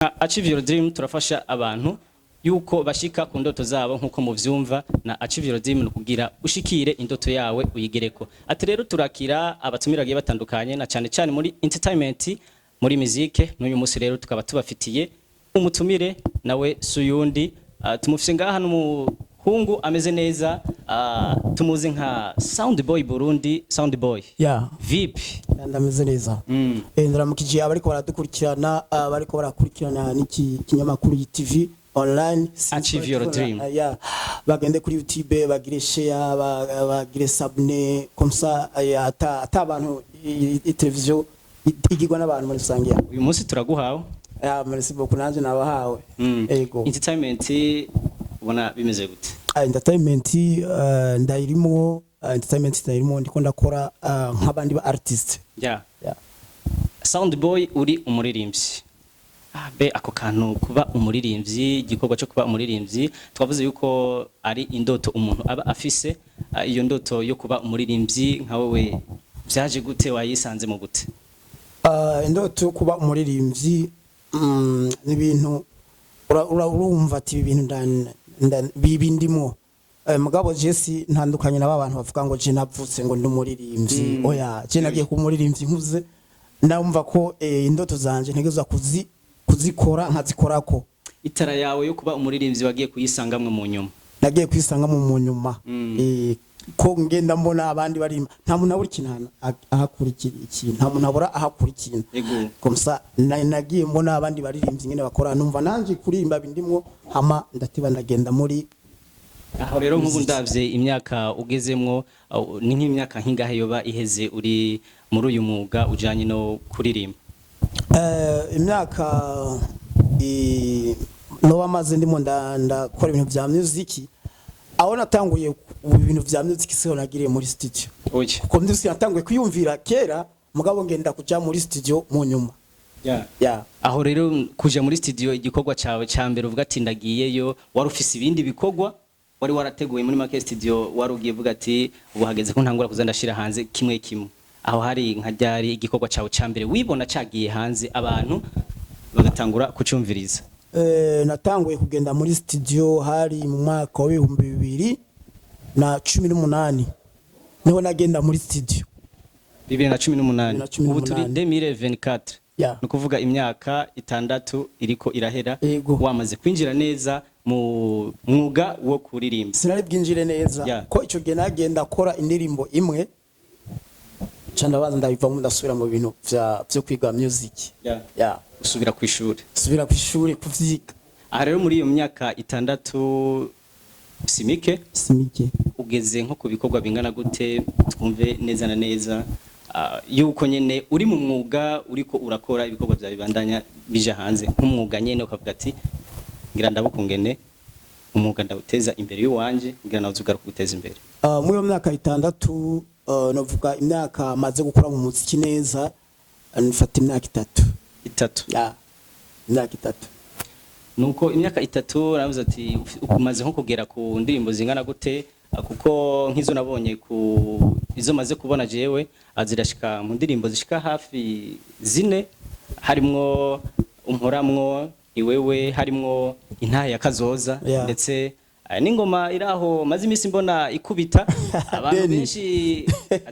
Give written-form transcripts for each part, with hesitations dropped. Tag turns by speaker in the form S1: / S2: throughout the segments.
S1: Achieve Your Dream turafasha abantu yuko bashika ku ndoto zabo. Nkuko muvyumva na Achieve Your Dream, ni kugira ushikire indoto yawe uyigereko. Ati rero turakira abatumira bagiye batandukanye, na cyane cyane muri entertainment, muri musique. N'uyu munsi rero tukaba tubafitiye umutumire, nawe suyundi, tumufise ngaha, n'umuhungu ameze neza, tumuzi nka Sound Boy Burundi. Sound Boy, vipi?
S2: Ndameze neza. Ndaramukije abariko baradukurikirana, abariko barakurikirana n'iki kinyamakuru TV online.
S1: Achieve Your Dream.
S2: Ya, bagende kuri YouTube, bagire share, bagire s'abonner, comme ça ata abantu televiziyo igirwa n'abantu muri rusange.
S1: Uyu munsi turaguhawe.
S2: Ya, merci beaucoup, nanje nabahawe. Ego.
S1: Entertainment ubona bimeze gute?
S2: Entertainment ndayirimo, entertainment ndayirimo, ndiko ndakora nk'abandi ba artist. Yeah.
S1: Sound Boy, uri umuririmbyi. Be ako kantu kuba umuririmbyi, igikorwa cyo kuba umuririmbyi, twavuze yuko ari indoto umuntu aba afise. Iyo ndoto yo kuba umuririmbyi, nka wewe vyaje gute? Wayisanze mu gute?
S2: Indoto yo kuba umuririmbyi, ni ibintu urumva ati ibi bintu bibindimo. Mugabo je si ntandukanye na ba bantu bavuga ngo je navutse ngo ndi umuririmbyi. Oya, je nagiye kuba umuririmbyi nkuze, ndumva ko indoto zanje ntegerezwa kuzikora nkazikorako.
S1: Itara yawe yo kuba umuririmbyi wagiye kuyisangamwe mu nyuma?
S2: Nagiye kwisangamo mu nyuma. Ko ngenda mbona abandi barimba, nta muntu abura ikintu ahakura ikintu, nta muntu abura ahakura ikintu. Comme ça nagiye mbona abandi baririmbyi nyene bakora, numva nanje kuririmba bindimwo, hama ndatiba ndagenda muri
S1: Aho rero nk'ubu ndavye imyaka ugezemwo, ni nk'imyaka nk'ingahe yoba iheze uri muri uyu mwuga ujanye no kuririmba?
S2: Imyaka noba maze ndimo ndakora ibintu vya music, aho natanguye ibintu vya music siho nagiriye muri studio.
S1: Oya.
S2: Kuko music natanguye kuyumvira kera, mugabo ngenda kuja muri studio mu nyuma. Yeah.
S1: Aho rero kuja muri studio, igikorwa cawe ca mbere uvuga ati ndagiyeyo, wari ufise ibindi bikorwa wari warateguye? Muri make studio wari ugiye uvuga ati ubu hageze ko ntangura kuza ndashira hanze kimwe kimwe. Aho hari nka ryari igikorwa cawe ca mbere wibona cagiye hanze, abantu bagatangura kucumviriza?
S2: Natanguye kugenda muri studio hari mu mwaka wa 2018, niho nagenda muri studio.
S1: 2018?
S2: 2018.
S1: Ubu turi 2024.
S2: Yeah.
S1: Ni ukuvuga imyaka 6 iriko irahera.
S2: Yego.
S1: Wamaze kwinjira neza mu mwuga wo kuririmba?
S2: Sinari bwinjire neza, ko icyo gihe nagenda akora indirimbo imwe, ca ndabanza ndabivamo, ndasubira mu bintu vyo kwiga music. Yeah.
S1: Usubira ku ishuri?
S2: Subira ku ishuri kuvyiga.
S1: Aha rero muri iyo myaka 6 simike,
S2: simike,
S1: ugeze nko ku bikorwa bingana gute? Twumve neza na neza yuko nyene uri mu mwuga, uriko urakora ibikorwa byawe bibandanya bija hanze nk'umwuga nyene, ukavuga ati ngira ndabukungene umwuga ndawuteza imbere y'uwanje, ngira nawe uzugaruka guteza imbere.
S2: Muri iyo myaka 6, novuga imyaka maze gukora mu muziki neza, nfata imyaka 3.
S1: 3?
S2: Yeah. Imyaka 3.
S1: Nuko imyaka 3 navuze ati umaze nko kugera ku ndirimbo zingana gute? Kuko nk'izo nabonye, ku izo maze kubona jewe, zirashika mu ndirimbo zishika hafi zine, harimwo Umporamwo, Iwewe, harimwo Intahe ya Kazoza, ndetse n'ingoma iraho maze iminsi mbona ikubita abantu
S2: Deni.
S1: benshi,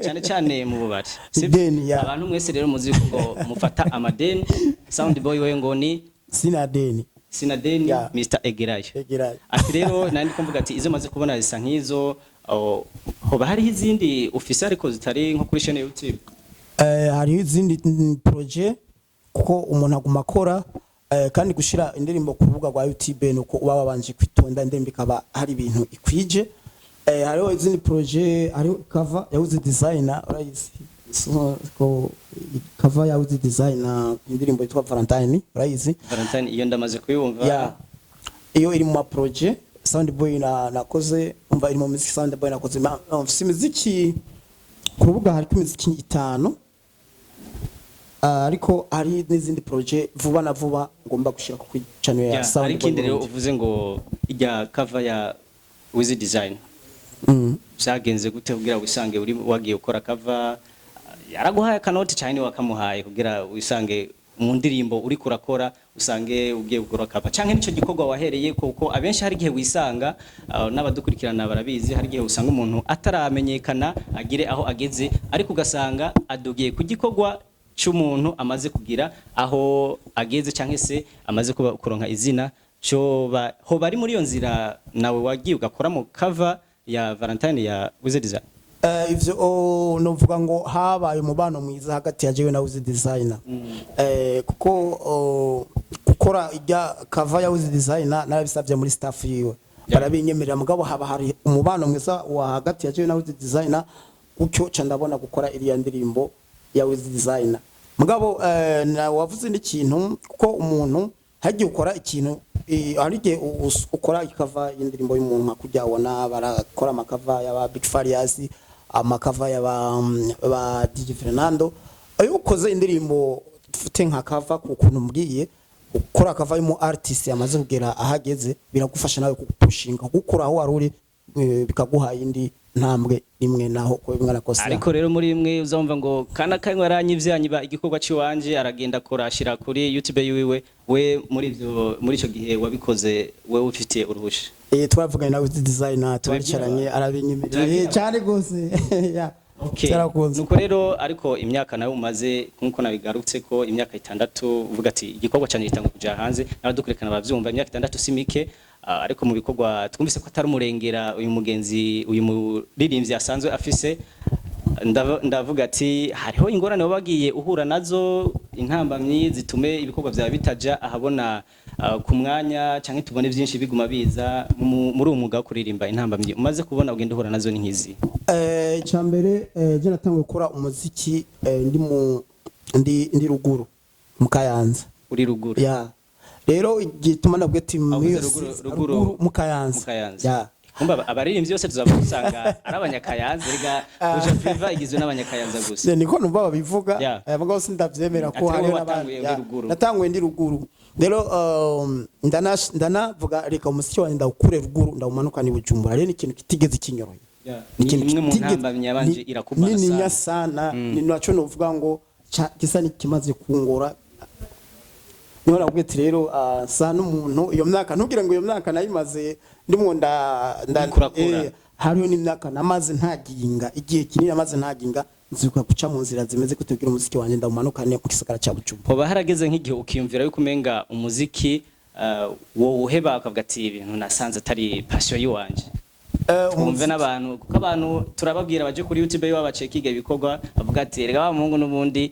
S1: cyane cyane mu bubari. Sivyo?
S2: Deni, yeah.
S1: Abantu mwese rero muzi ko ngo mufata amadeni, Sound Boy we ngo ni
S2: Sina deni.
S1: Sinadeni. Mr Egerayo.
S2: Egerayo.
S1: Ati rero nandi ko mvuga ati izo maze kubona zisa nk'izo, hoba hariho izindi ufise ariko zitari nko kuri chaîne YouTube?
S2: Hariho izindi projet, kuko umuntu aguma akora, kandi gushira indirimbo ku rubuga rwa YouTube nuko uba wabanje kwitonda, indirimbo ikaba hari ibintu ikwije. Hariho izindi projet, hariho cover ya Wiz Designer, urayizi? So, ko cover ya Wiz Designer, indirimbo yitwa Valentine, urayizi?
S1: Valentine, iyo ndamaze kuyumva.
S2: Yeah. Iyo iri mu ma projet Sound Boy na nakoze, umva, iri mu muziki Sound Boy nakoze. Mfise imiziki ku rubuga, hariko imiziki itanu. Ariko hari n'izindi projet vuba na vuba ngomba gushira ku channel ya Sound
S1: hari
S2: Boy
S1: ikindi rero
S2: Burundi.
S1: uvuze ngo ijya cover ya Wiz Design, vyagenze gute kugira wisange uri wagiye gukora cover? Yaraguhaye akanoti cyane wakamuhaye kugira wisange Mu ndirimbo uriko urakora, usange ugiye gukora cover canke nico gikorwa wahereye, kuko abenshi hari igihe wisanga, n'abadukurikirana barabizi, hari igihe usanga umuntu ataramenyekana agire aho ageze, ariko ugasanga adugiye ku gikorwa c'umuntu amaze kugira aho ageze canke se amaze kuba kuronka izina. Coba hoba ari muri iyo nzira nawe wagiye ugakora mu cover ya Valentine ya Wiz Design?
S2: Ivyo novuga ngo habaye umubano mwiza hagati ya jewe na Wiz Designer, kuko gukora ijya cover ya Wiz Designer narabisabye muri staff yiwe, barabinyemerera. Mugabo haba hari umubano mwiza wa hagati ya jewe na Wiz Designer, gutyo ca ndabona gukora iriya ndirimbo ya Wiz Designer. Mugabo na wavuze n'ikintu, kuko umuntu hagiye ukora ikintu, hari igihe ukora i cover y'indirimbo y'umuntu, nka kujya ubona barakora ama cover y'aba Big Farious, ama cover y'aba ba DJ Fernando. Iyo ukoze indirimbo, dufite nka cover, ku kuntu mbwiye, ukora cover y'umu artist yamaze kugera ahageze, biragufasha nawe kugupushinga, gukura aho wari uri, bikaguha indi ntambwe imwe naho ko bimwe arakosa.
S1: Ariko rero muri imwe uzumva ngo kana kanywa aranyivyanyiba igikorwa ciwanje, aragenda akora ashira kuri YouTube yiwiwe. We muri ivyo, muri ico gihe wabikoze, wewe ufite uruhusha?
S2: Twaravuganye na Wiz Designer, turicaranye, arabinyemereye cyane gose. Yeah.
S1: Okay.
S2: Cyarakunze.
S1: Nuko rero, ariko imyaka nawe umaze, nkuko nabigarutse ko imyaka 6 uvuga ati igikorwa cyane gitanga kuja hanze, n'abadukurikirana bavyumva, imyaka 6 si mike. Ariko mu bikorwa twumvise ko atari umurengera uyu mugenzi, uyu muririmbyi asanzwe afise. Ndavuga ati hariho ingorane wabagiye uhura nazo, intambamyi zitume ibikorwa byawe bitaja ahabona ku mwanya, canke tubone byinshi biguma biza muri uwo mwuga wo kuririmba. Intambamyi umaze kubona ugenda uhura nazo ni nkizi?
S2: Icambere, je natanguye gukora umuziki ndi mu ndi ndi ruguru mu Kayanza.
S1: Uri ruguru?
S2: Ya, rero igituma nabwo ati
S1: Avuze ruguru, ruguru
S2: mu Kayanza.
S1: Mu Kayanza.
S2: Ya.
S1: Kumva abaririmbyi bose tuzaba usanga ari abanyakayanza. Rega Buja Flava igizwe n'abanyakayanza gusa.
S2: Niko numva babivuga. Mugabo sindavyemera ko
S1: Ati
S2: hariho
S1: wowe
S2: n'abandi.
S1: watanguye
S2: Ya.
S1: uri ruguru.
S2: Natanguye ndi ruguru. Rero ndanavuga reka umuziki wanjye ndawukure ruguru, ndawumanukana i Bujumbura. Rero ni ikintu kitigeze kinyorohera.
S1: Ni
S2: Ikintu
S1: imwe mu ntambamyi yabanje irakuvana
S2: nininya
S1: sana.
S2: sana. Ni naco novuga ngo gisa n'ikimaze kungora. Niho nakubwiye ati rero sa n'umuntu iyo myaka, ntubwire ngo iyo myaka nayimaze ndimwo nda
S1: Uriko urakura.
S2: Hariho n'imyaka namaze ntaginga, igihe kinini namaze ntaginga, nzibuka guca mu nzira zimeze kutubwira umuziki wanjye ndawumanukane mu gisagara ca Bujumbura.
S1: Hoba harageze nk'igihe ukiyumvira yuko umenga umuziki wowe uheba, ukavuga ati ibintu nasanze atari passion yiwanje? Twumve n'abantu, kuko abantu turababwira baje kuri YouTube iwabo bacekiga ibikorwa, bavuga ati rega wa muhungu n'ubundi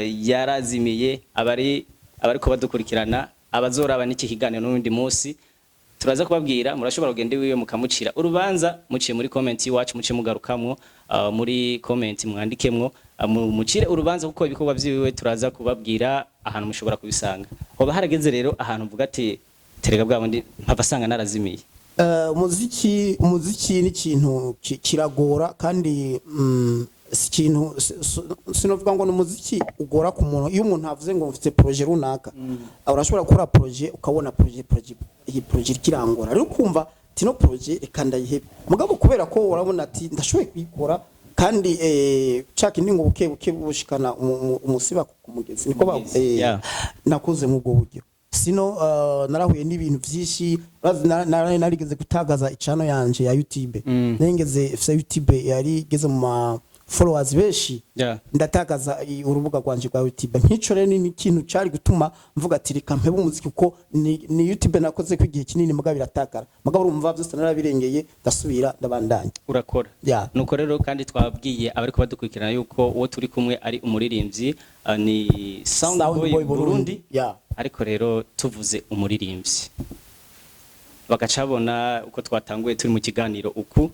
S1: yarazimiye. Abari abariko badukurikirana, abazoraba n'iki kiganiro n'undi munsi, turaza kubabwira murashobora kugenda iwiwe mukamucira urubanza muciye muri comment iwacu, muciye mugarukamwo muri comment mwandikemwo, mucire urubanza, kuko ibikorwa vyiwiwe turaza kubabwira ahantu mushobora kubisanga. Hoba harageze rero ahantu uvuga ati terega bwa bundi mpava asanga narazimiye?
S2: Umuziki ni ikintu kiragora kandi si ikintu sinovuga ngo ni umuziki ugora ku muntu. Iyo umuntu avuze ngo mfite projet runaka, urashobora gukora projet, ukabona projet iyi projet ikirangora, rero ukumva ati no projet reka ndayihebe. Mugabo kubera ko urabona ati ndashoboye kuyikora, kandi ca kindi ngo buke buke bushikana umusiba ku mugezi, niko
S1: Umugezi,
S2: nakoze mu ubwo buryo. Sino narahuye n'ibintu byinshi. Urazi, narigeze gutagaza i channel yanje ya YouTube. Narigeze ifise YouTube yari igeze mu ma followers benshi, ndatakaza urubuga rwanje rwa YouTube. Nk'ico rero ni ikintu cari gutuma mvuga ati reka mpebe umuziki, kuko ni YouTube nakoze ko igihe kinini, mugabo biratakara. Mugabo urumva byose narabirengeye, ndasubira ndabandanya.
S1: Urakora. Nuko rero kandi twabwiye abariko badukurikirana yuko uwo turi kumwe ari umuririmbyi, ni Sound
S2: Sound
S1: Boy
S2: Boy
S1: Burundi.
S2: Burundi.
S1: Ariko rero tuvuze umuririmbyi, bagaca babona uko twatanguye turi mu kiganiro uku.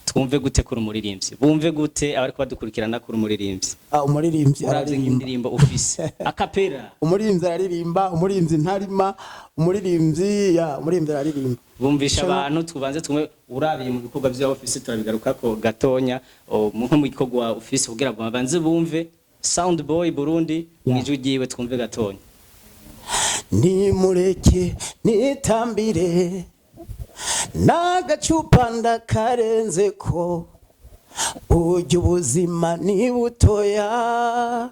S1: Twumve gute kuri umuririmbyi? Bumve gute abariko badukurikirana kuri umuririmbyi?
S2: Ah, umuririmbyi
S1: Uravye
S2: araririmba.
S1: nk'indirimbo ufise akapera.
S2: Umuririmbyi araririmba, umuririmbyi ntarima, umuririmbyi ya umuririmbyi araririmba.
S1: Bumvisha abantu, tubanze tumwe urabiye mu bikorwa vya office, turabigarukako gatonya, nko mu gikorwa office, kugira ngo babanze bumve Sound Boy Burundi mwijwi ryiwe, twumve gatonya.
S2: Nimureke nitambire n'agacupa ndakarenze ko, burya ubuzima ni butoya.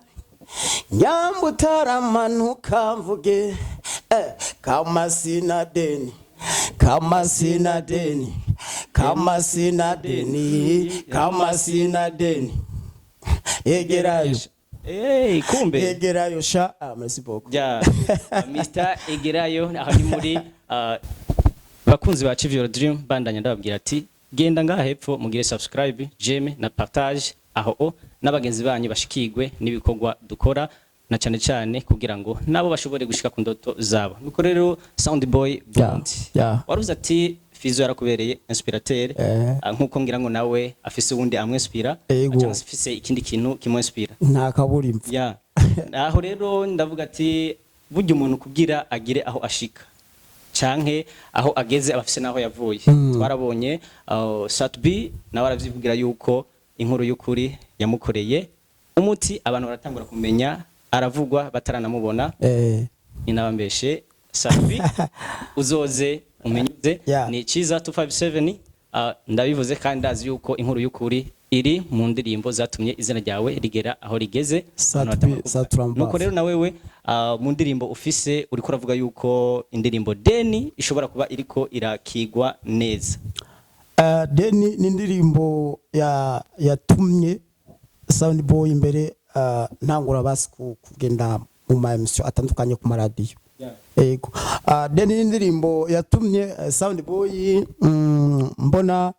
S2: Nyamba utaramanuka mvuge, kama sina deni, kama sina deni, kama sina deni, kama sina deni, egerayo.
S1: Hey, kumbe.
S2: Egerayo sha. Ah, merci beaucoup.
S1: Ya Mr Egerayo, aho ni muri bakunzi ba Achieve Your Dream. Bandanya ndababwira ati genda ngaha hepfo mugire subscribe, j'aime na partage, aho o n'abagenzi banyu bashikigwe n'ibikorwa dukora, na cyane cyane kugira ngo nabo bashobore gushika ku ndoto zabo. Nuko rero, Sound Boy Burundi, waruze ati Fizo yarakubereye inspirateur, nkuko ngira ngo nawe afise uwundi amwinspira cyangwa se afise ikindi kintu kimwinspira.
S2: Nta kaburimbo.
S1: Ya, aho rero ndavuga ati burya umuntu kugira agire aho ashika canke aho ageze, abafise naho yavuye. Twarabonye Sat-B nawe aravyivugira yuko inkuru y'ukuri yamukoreye umuti, abantu baratangura kumenya aravugwa bataranamubona. Ninabambeshe, Sat-B uzoze umenyuze. Ni Ciza 257, ndabivuze kandi ndazi yuko inkuru y'ukuri iri mu ndirimbo zatumye izina ryawe rigera aho rigeze.
S2: Sat-B,
S1: Abantu batangura kuvuga.
S2: Saturamba.
S1: Nuko rero na wewe, mu ndirimbo ufise, uriko uravuga yuko indirimbo Deni ishobora kuba iriko irakigwa neza.
S2: Deni ni indirimbo ya yatumye Sound Boy imbere, ntangura basi kugenda mu ma emission atandukanye ku maradiyo. Yego. Deni ni indirimbo yatumye Sound Boy mbona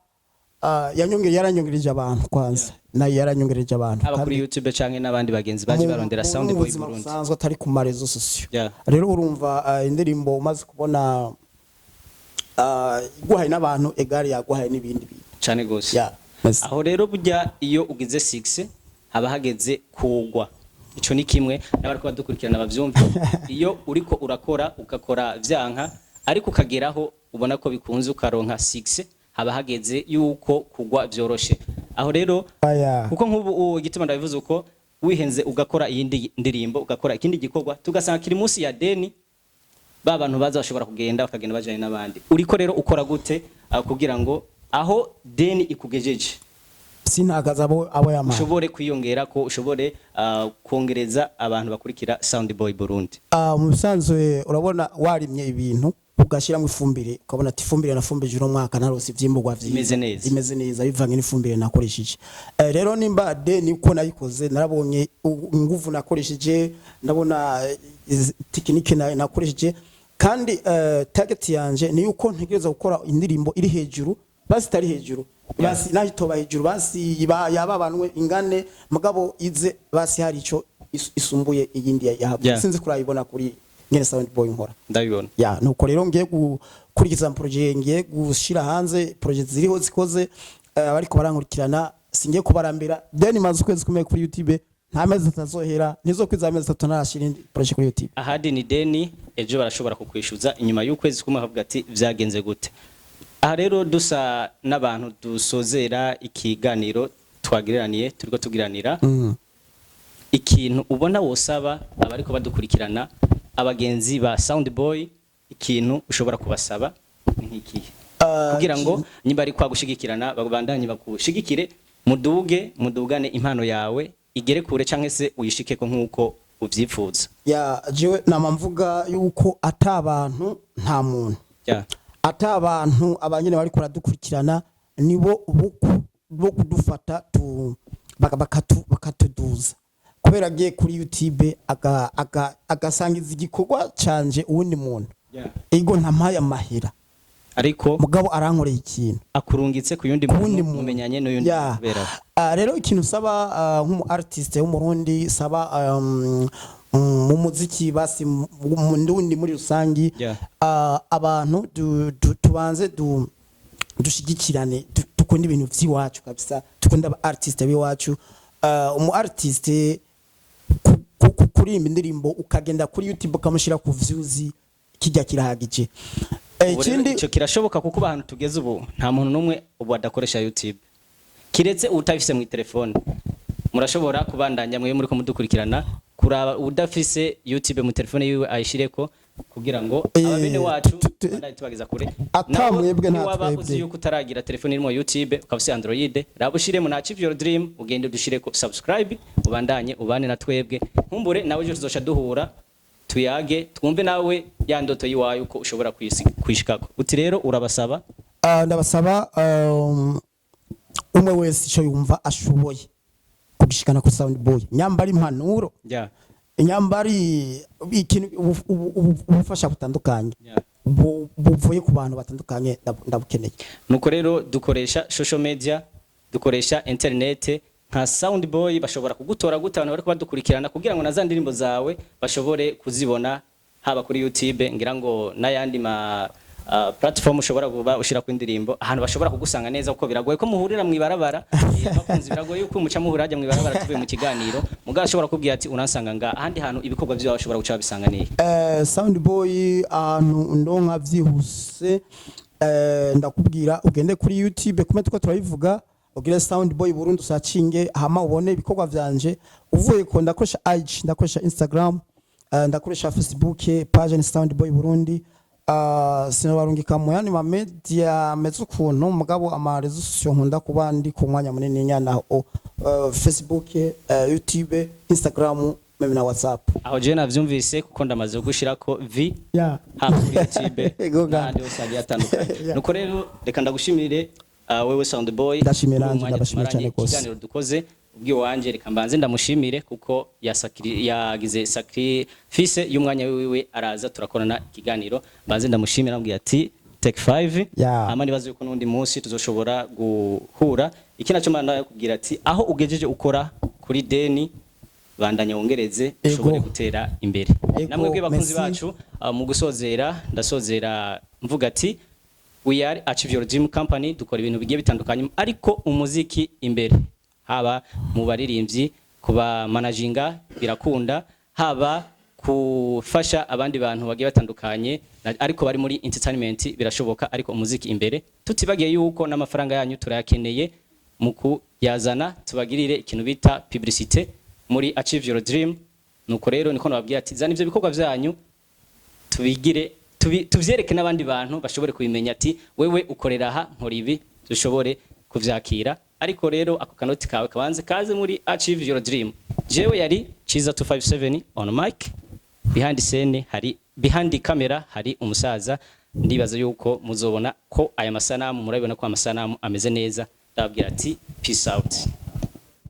S2: yanyongere, yaranyongereje abantu kwanza, nayo yaranyongereje abantu.
S1: Haba kuri
S2: Kandi
S1: YouTube canke n'abandi bagenzi baje barondera
S2: mu
S1: Sound Boy
S2: buzima
S1: Burundi.
S2: busanzwe atari ku ma réseaux sociaux. Rero urumva, indirimbo umaze kubona iguhaye n'abantu egare, yaguhaye n'ibindi bintu.
S1: Cane gose.
S2: Yeah. Merci.
S1: Aho rero burya iyo ugize 6 haba hageze kugwa, ico ni kimwe n'abariko badukurikirana bavyumva. Iyo uriko urakora, ugakora vyanka, ariko ukageraho ubona ko bikunze, ukaronka 6, haba hageze yuko kugwa vyoroshe. Aho rero
S2: Aya.
S1: kuko nk'ubu igituma ndabivuze uko, wihenze ugakora iyindi ndirimbo, ugakora ikindi gikorwa, tugasanga kiri munsi ya Deni, ba bantu baza bashobora kugenda, bakagenda bajanye n'abandi. Uriko rero ukora gute kugira ngo aho Deni ikugejeje
S2: Sintagaza abo yamaye,
S1: ushobore kwiyongera, ko ushobore kongereza abantu bakurikira Sound Boy Burundi?
S2: Mu bisanzwe urabona warimye ibintu, ugashyiramo ifumbire, ukabona ati ifumbire nafumbije uno mwaka narose ivyimburwa vyiza,
S1: Imeze neza.
S2: Imeze neza bivanye n'ifumbire nakoresheje. Rero nimba Deni uko nayikoze, narabonye inguvu nakoresheje, ndabona technique nakoresheje, kandi target yanje ni yuko ntegereza gukora indirimbo iri hejuru, basi itari hejuru, basi naho itoba hejuru, basi yaba abantu ingane, mugabo ize basi hari ico isumbuye iyindi yahabwa. Sinzi kurayibona kuri ngene Sound Boy nkora.
S1: Ndabibona.
S2: Ya, nuko rero ngiye gukurikiza projet, ngiye gushira hanze projet ziriho zikoze, abariko barankurikirana singiye kubarambira. Then maze ukwezi kumwe kuri YouTube, nta mezi atazohera, nizo kwiza amezi 3 narashira indi projet kuri YouTube.
S1: Ahadi ni deni, ejo barashobora kukwishyuza inyuma y'ukwezi kumwe bakavuga ati vyagenze gute? Aha rero dusa n'abantu dusozera ikiganiro twagiriraniye, turiko tugiranira. Ikintu ubona wosaba abariko badukurikirana, abagenzi ba Sound Boy, ikintu ushobora kubasaba ni nk'ikihe kugira ngo nimba ari kwa gushigikirana babandanye bakushigikire, muduge mudugane, impano yawe igere kure canke se uyishikeko nk'uko uvyifuza?
S2: Ya, jewe nama mvuga yuko ata abantu nta muntu. Ata abantu, abanyene bariko baradukurikirana nibo bo kudufata tu bakatuduza, kubera agiye kuri YouTube agasangiza igikorwa canje uwundi muntu, ego ntampaye amahera,
S1: ariko
S2: mugabo arankoreye ikintu.
S1: Akurungitse ku yundi
S2: ku wundi
S1: muntu,
S2: muntu.
S1: Mumenyanye n'uyundi muntu kubera
S2: Rero ikintu usaba, nk'umu artiste w'Umurundi, saba mu muziki, basi mu ndundi muri rusangi, abantu tubanze dushigikirane, dukunde ibintu vy'iwacu kabisa, dukunde aba artiste b'iwacu. Umu artiste kuririmba indirimbo, ukagenda kuri YouTube ukamushira ku views, kijya kirahagije.
S1: Ubu rero
S2: Ikindi
S1: ico kirashoboka, kuko ahantu tugeze ubu nta muntu n'umwe ubu adakoresha YouTube, kiretse uwutafise mu telefone. Murashobora kubandanya mwe muriko mudukurikirana kuraba udafise YouTube mu telefone yiwe ayishireko. Kugira ngo ababene wacu bandanye tubageza kure.
S2: Ata
S1: Nawe
S2: mwebwe nta
S1: niwaba
S2: twebwe.
S1: uzi yuko utaragira telefone irimo YouTube, ukaba ufise Android, raba ushiremo na Achieve Your Dream, ugende dushireko subscribe, ubandanye ubane na twebwe. Nkumbure nawe ejo tuzoca duhura, tuyage, twumve nawe ya ndoto yiwawe uko ushobora kuyishikako. Uti rero urabasaba?
S2: Ndabasaba umwe wese icyo yumva ashoboye kugishikana ku Sound Boy, nyambari impanuro, nyambari ikintu, ubufasha butandukanye buvuye ku bantu batandukanye, ndabukeneye.
S1: Nuko rero dukoresha social media, dukoresha internet. Nka Sound Boy bashobora kugutora gute abantu bariko badukurikirana, kugira ngo na za ndirimbo zawe bashobore kuzibona, haba kuri YouTube, ngira ngo n'ayandi ma platform ushobora kuba ushira ku indirimbo, ahantu bashobora kugusanga neza? Kuko biragoye ko muhurira mu ibarabara. Bakunzi, biragoye yuko muca muhura hajya mu ibarabara tuvuye mu kiganiro. Mugabo ashobora kubwira ati unansanga nga ahandi hantu ibikorwa byawe bashobora guca babisanga nihe?
S2: Sound Boy, ahantu ndonka vyihuse, ndakubwira ugende kuri YouTube kumwe tuko turabivuga, ugire Sound Boy Burundi, usacinge, hama ubone ibikorwa vyanje. Uvuye ko ndakoresha IG, ndakoresha Instagram, ndakoresha Facebook page ni Sound Boy Burundi. Sinobarungika mu yandi ma media meze ukuntu, mugabo ama réseaux sociaux nkunda kuba ndi ku mwanya munini nyana Facebook, YouTube, Instagram, même na WhatsApp.
S1: Aho je navyumvise, kuko ndamaze gushirako v haba kuri YouTube
S2: Ego ga.
S1: n'ahandi hose hagiye hatandukanye. Nuko rero reka ndagushimire, wewe Sound Boy,
S2: Ndashimira
S1: kuri uyu
S2: nanjye,
S1: mwanya
S2: ndabashimira
S1: tumaranye,
S2: cyane gose.
S1: ikiganiro dukoze ubwiwanje. Reka mbanze ndamushimire kuko yagize sacrifice y'umwanya wiwe, araza turakorana ikiganiro. Mbanze ndamushimira, ambwira ati take 5. Hama nibaze yuko n'undi munsi tuzoshobora guhura. Iki naco mana kubwira ati aho ugejeje ukora kuri deni, bandanya wongereze, ushobore gutera imbere.
S2: Ego,
S1: Namwe bakunzi
S2: merci.
S1: bacu, mu gusozera, ndasozera mvuga ati we are Achieve Your Dream Company. Dukora ibintu bigiye bitandukanye, ariko umuziki imbere, haba mu baririmbyi, kuba managinga birakunda, haba kufasha abandi bantu bagiye batandukanye ariko bari muri entertainment birashoboka, ariko umuziki imbere. Tutibagiye yuko n'amafaranga yanyu turayakeneye mu kuyazana, tubagirire ikintu bita publicité muri Achieve Your Dream. Nuko rero niko nababwira ati zana ivyo bikorwa vyanyu, tubigire, tuvyereke n'abandi bantu bashobore kubimenya, ati wewe ukorera aha, nkora ibi, dushobore kuvyakira. Ariko rero ako kanoti kawe kabanze kaze muri Achieve Your Dream. Jewe yari Chiza 257 on mic, behind scene hari, behind camera hari umusaza. Ndibaza yuko muzobona ko aya masanamu, murabibona ko amasanamu ameze neza. Ndababwira ati peace out.